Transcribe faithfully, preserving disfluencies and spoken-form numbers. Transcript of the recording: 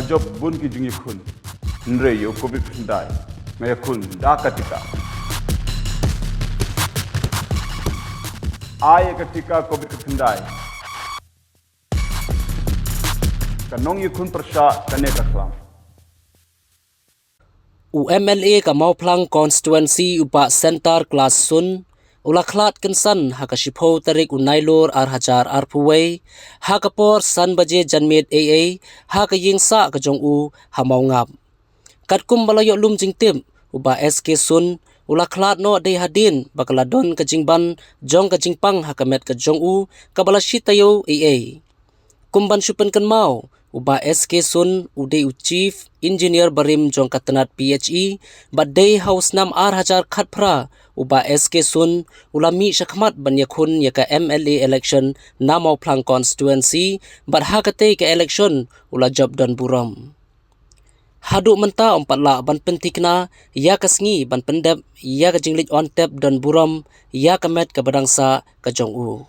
Jop bun ki jingïakhun. Hynrei ïa u covid khyndai nga ïakhun da ka tika. Ai ïa ka tika covid khyndai. Ka nongïakhun pyrshah kane ka khlam. U M L A ka Mawphlang Constituency u Bah Centar Klass Sun u la khlad kynsan ha ka shiphew tarik u Nailur ar hajar arphew wei ha ka por san baje janmiet ei ei ha ka ïing sah ka jong u ha Mawngap. Katkum ba la ïoh lum jingtip, u Bah S K Sun u la khlad noh dei hadien ba ka la don ka jingban jong ka jingpang ha ka met ka jong u kaba la shi taïew ei ei. Kum ban shu pynkynmaw, u Bah S K Sun u dei u Chief Engineer barim jong ka tnat P H E bad dei ha u snem ar hajar khatphra u Bah S K Sun u la mih shakhmat ban ïakhun ïa ka M L A election na Mawphlang Constituency bad ha katei ka election u la jop don burom. Haduh mynta ym pat lah ban pynthikna ïa ka sngi ban pyndep ïa ka jingleit on tep don burom ïa ka met kaba dang sah ka jong u.